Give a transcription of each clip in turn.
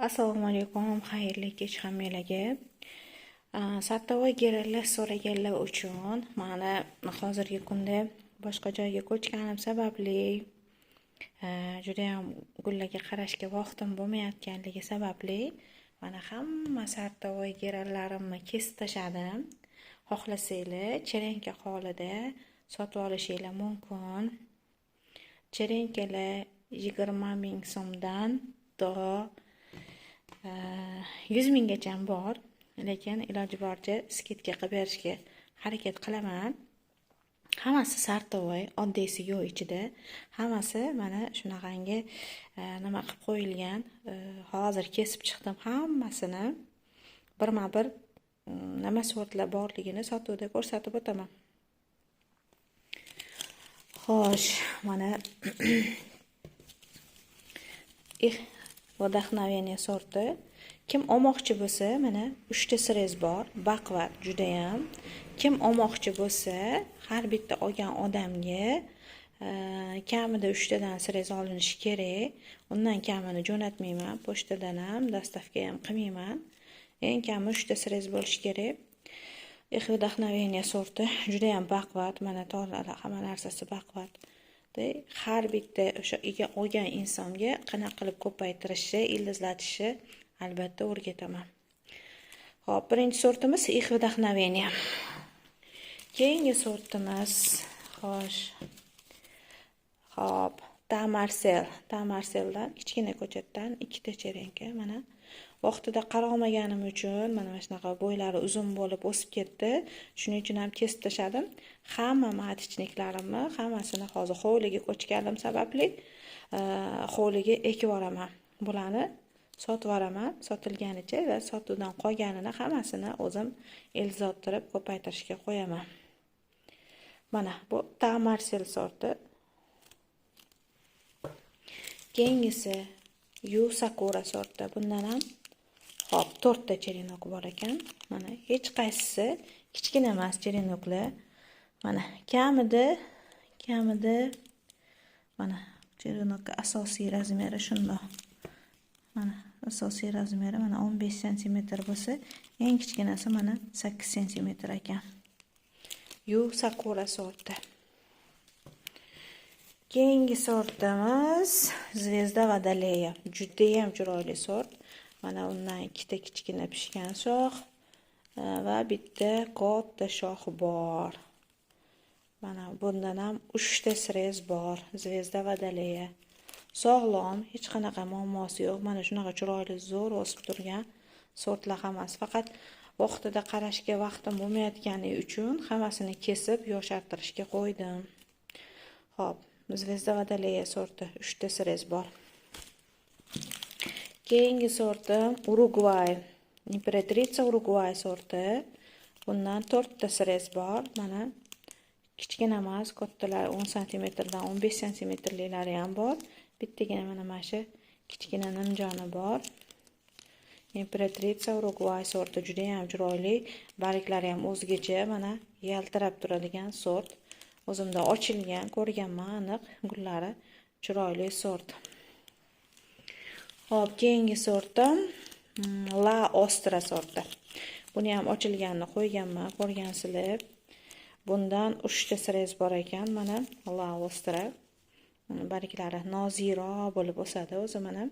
Assalomu alaykum, xayrli kech hammalarga. Сортовой geranlar so'raganlar uchun mani hozirgi kunda boshqa joyga ko'chganim sababli, judayam gullarga qarashga vaqtim bo'lmayotganligi sababli mana hamma сортовой geranlarimni kesib tashladim. Xohlasanglar, черенка holida sotib olishinglar mumkin. Черенка lar 20 000 so'mdan to 100 000 gacha bor, lekin iloji boricha скидка qilib berishga harakat qilaman. Hammasi сортовой, oddiysi yo'q ichida. Hammasi mana shunaqangi nima qilib qo'yilgan. Hozir kesib chiqdim hammasini. Birma-bir nima sortlar borligini sotuvda ko'rsatib o'taman. Xo'sh, mana Их вдохновение sorti. Kim olmoqchi bo'lsa, mana 3 ta срез bor, baquvvat judayam. Kim olmoqchi bo'lsa, har bitta olgan odamga kamida 3 tadan срез olinishi kerak. Undan kamini jo'natmayman, pochtadan ham, доставка ham qilmayman. Eng kami 3 ta срез bo'lishi kerak. Их вдохновение sorti judayam baquvvat, mana tolali, hamma narsasi baquvvat. Har bitta o'sha ega olgan insonga qanaqa qilib ko'paytirishni, ildizlatishni albatta o'rgataman. Xo'p, birinchi sortimiz Их вдохновение. Keyingi sortimiz, xo'sh. Xo'p, Tamarsel. Tamarseldan kichkina ko'chatdan ikkita черенка mana. Vaqtida qarolmaganim uchun mana shunaqa bo'ylari uzun bo'lib o'sib ketdi. Shuning uchun ham kesib tashladim. Hamma маточник larimni hammasini hozir hovliga ko'chganim sababli hovliga ekib yuboraman. Bularni sotib yuboraman sotilganicha va sotuvdan qolganini hammasini o'zim ildizlattirib ko'paytirishga qo'yaman. Mana bu Tamarsel sorti. Keyingisi Yu Sakura sorti. Bundan ham, hop, to'rtta черенок bor ekan. Mana, hech qaysisi kichkina emas черенок lar. Mana kamida mana черенок asosiy размер i shundoq. Mana asosiy размер i mana 15 santimetr bo'lsa, eng kichkinasi mana 8 santimetr ekan. Yu Sakura sorti. Keyingi sortimiz Звезда Водолея. Judayam chiroyli sort. Mana undan ikkita kichkina pishgan shox va bitta katta shox bor. Mana bundan ham 3 ta срез bor. Звезда Водолея. Sog'lom, hech qanaqa muammosi yo'q. Mana shunaqa chiroyli, zo'r o'sib turgan sortlar hammasi. Faqat vaqtida qarashga vaqtim bo'lmayotgani uchun hammasini kesib yoshartirishga qo'ydim. Xo'p, Звезда Водолея sorti 3 ta срез bor. Keyingi sorti Urugvay. Императрица Urugvay sorti. Bundan 4 ta срез bor. Mana kichkina emas, kattalar 10 santimetrdan 15 santimetrliklari ham bor. Bittagina mana shu kichkina nimjoni bor. Императрица Urugvay sorti juda ham chiroyli, barglari ham o'zgacha, mana yaltirab turadigan sort. O'zimda ochilgan, ko'rganman aniq, gullari chiroyli sort. Xo'p, keyingi sortim La Ostra sorti. Buni ham ochilganini qo'yganman, ko'rgansizlar. Bundan 3 ta срез bor ekan, mana La Ostra. Barglari nozikroq bo'lib o'sadi o'zi mana.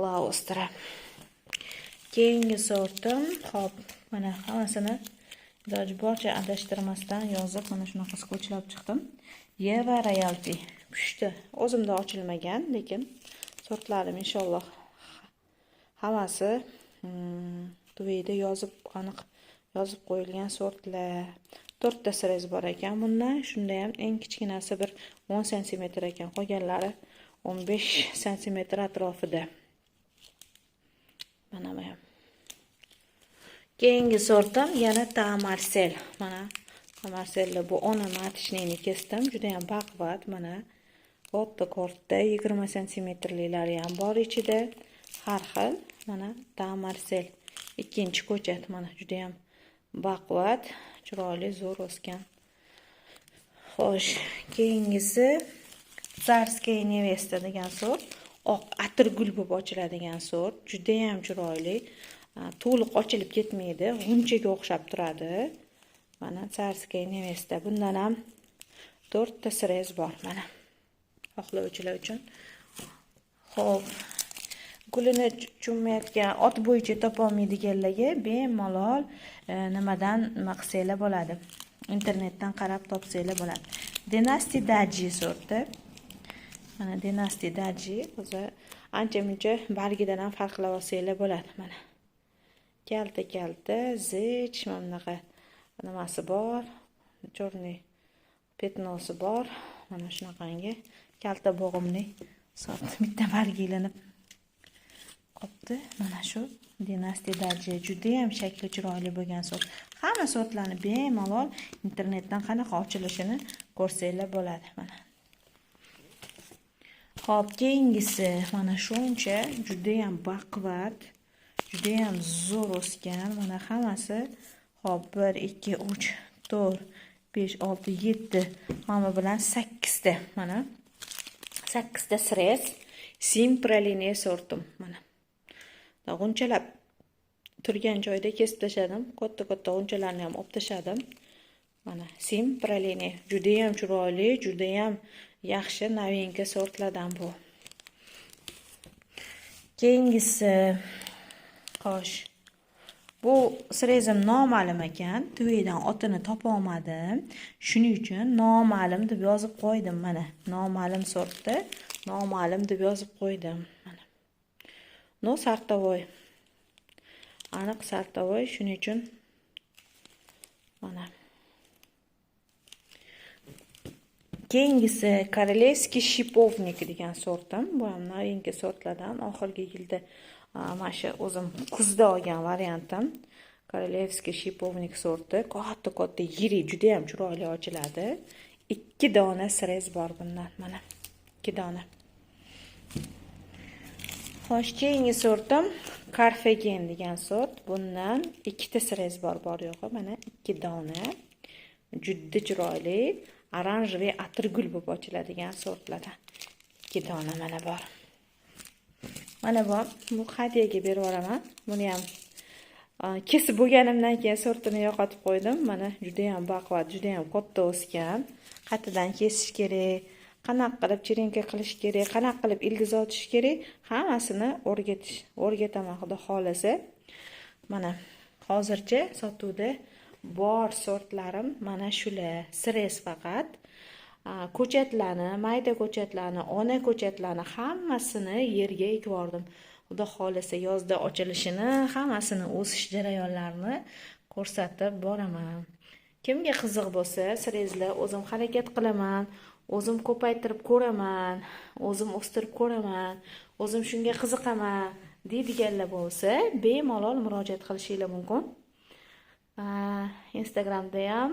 La Ostra. Keyingi sortim, hop, mana hammasini iloji boricha adashtirmasdan yozib, mana shunaqa skotchlab chiqdim. Yeva Royalty. Pushti. O'zimda ochilmagan, lekin sortlarim inshaalloh hammasi tuvida yozib, aniq yozib qo'yilgan sortlar. To'rtta срез bor ekan bundan. Shunda ham eng kichkinasi bir 10 santimetr ekan, qolganlari 15 santimetr atrofida. Mana bu ham. Keyingi sortim yana Tamarsel. Mana Tamarselni bu ona маточник ni kesdim. Juda ham baquvvat, mana katta katta 20 santimetrliklari ham bor ichida. Har xil. Mana Tamarsel. Ikkinchi ko'chat, mana juda ham baquvvat, chiroyli, zo'r o'sgan. Xo'sh, keyingisi Царская невеста degan sort. Oq atirgul bo'lib ochiladigan sort, juda ham chiroyli. To'liq ochilib ketmaydi, g'unchaga o'xshab turadi. Mana Царская невеста. Bundan ham 4 ta срез bor mana. Xohlovchilar uchun. Xo'p, gulini tushunmayotgan, ot bo'yicha topolmaydiganlarga bemalol nimadan nima qilsanglar bo'ladi. Internetdan qarab topsanglar bo'ladi. Dynasty Daji sorti. Mana Dynasty Daji o'zi ancha muncha bargidan ham farqlab olsanglar bo'ladi mana. Kalta-kalta, zich, mana bunaqa nimasi bor, черный пятно si bor. Mana shunaqangi kalta bo'g'imli sort. Bitta bargi ilinib qolibdi. Mana shu Dynasty Daji juda ham shakli chiroyli bo'lgan sort. Hamma sortlarni bemalol internetdan qanaqa ochilishini ko'rsanglar bo'ladi mana. Xo'p, keyingisi mana shuncha juda ham baquvvat, juda ham zo'r o'sgan. Mana hammasi, xo'p, 1 2 3 4 5 6 7, mana bilan 8 ta. Mana 8 ta срез Simpraline sortim mana. G'unchalab turgan joyda kesib tashladim. Katta-katta g'unchalarni ham olib tashladim. Mana Simpraline juda ham chiroyli, juda ham yaxshi новинка sortlardan bu. Keyingisi, xo'sh. Bu срез im noma'lum ekan. Tvedan otini topa olmadim. Shuning uchun noma'lum deb yozib qo'ydim mana. Noma'lum sortda noma'lum deb yozib qo'ydim mana. Но сортовой. Aniq сортовой, shuning uchun mana. Keyingisi Королевский шиповник degan sortim. Bu ham новинка sortlardan. Oxirgi yilda mana shu o'zim kuzda olgan variantim. Королевский шиповник sorti katta-katta, yirik, juda ham chiroyli ochiladi. 2 dona срез bor bundan mana. 2 dona. Xo'sh, keyingi sortim Karfagen degan sort. Bundan 2 ta срез bor, bor yo'g'i mana 2 dona. Juda chiroyli, оранжевый atirgul bo'lib ochiladigan sortlardan. 2 dona mana bor. Mana bu hadyaga berib yuboraman. Buni ham kesib bo'lganimdan keyin sortini yo'qotib qo'ydim. Mana juda ham baquvvat, juda ham katta o'sgan. Qaytadan kesish kerak, qanaqa qilib черенка qilish kerak, qanaqa qilib ildiz otish kerak, hammasini o'rgataman xudo xohlasa. Mana hozircha sotuvda bor sortlarim mana shular. Срез faqat. Ko'chatlarni, mayda ko'chatlarni, ona ko'chatlarni hammasini yerga ekib yubordim. Xudo xohlasa yozda ochilishini, hammasini o'sish jarayonlarini ko'rsatib boraman. Kimga qiziq bo'lsa, срез lar o'zim harakat qilaman, o'zim ko'paytirib ko'raman, o'zim o'stirib ko'raman, o'zim shunga qiziqaman deydiganlar bo'lsa, bemalol murojaat qilishinglar mumkin. Instagramda ham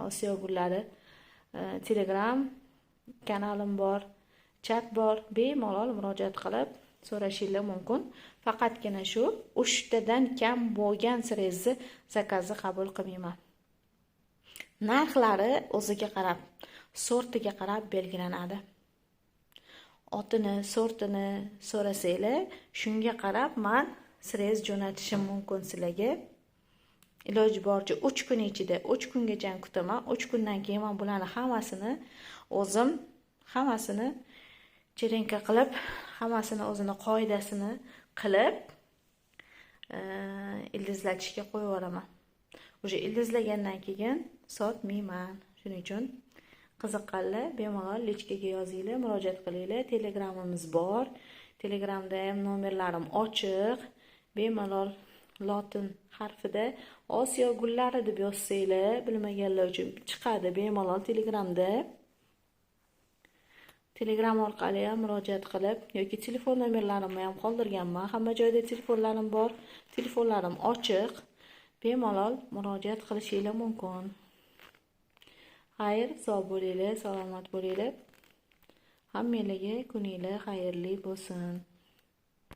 Osiyo gullari Telegram kanalim bor, chat bor, bemalol murojaat qilib so'rashinglar mumkin. Faqatgina shu 3 tadan kam bo'lgan срез ni заказ ni qabul qilmayman. Narxlari o'ziga qarab, sortiga qarab belgilanadi. Otini, sortini so'rasanglar, shunga qarab man срез jo'natishim mumkin sizlarga. Iloji boricha 3 kun ichida, 3 kungacha kutaman. 3 kundan keyin men bularni hammasini o'zim hammasini черенка qilib, hammasini o'zini qoidasini qilib, ildizlatishga qo'yib yuboraman. Уже ildizlagandan keyin sotmayman. Shuning uchun qiziqqanlar bemalol личка ga yozinglar, murojaat qilinglar. Telegramimiz bor. Telegramda ham nomerlarim ochiq. Bemalol lotin harfida Osiyo gullari deb yozsanglar, bilmaganlar uchun chiqadi bemalol Telegramda. Telegram orqali ham murojaat qilib yoki telefon nomerlarimni ham qoldirganman. Hamma joyda telefonlarim bor, telefonlarim ochiq. Bemalol murojaat qilishinglar mumkin. Xayr, sog' bo'linglar, salomat bo'linglar. Hammanglarga kuninglar xayrli bo'lsin.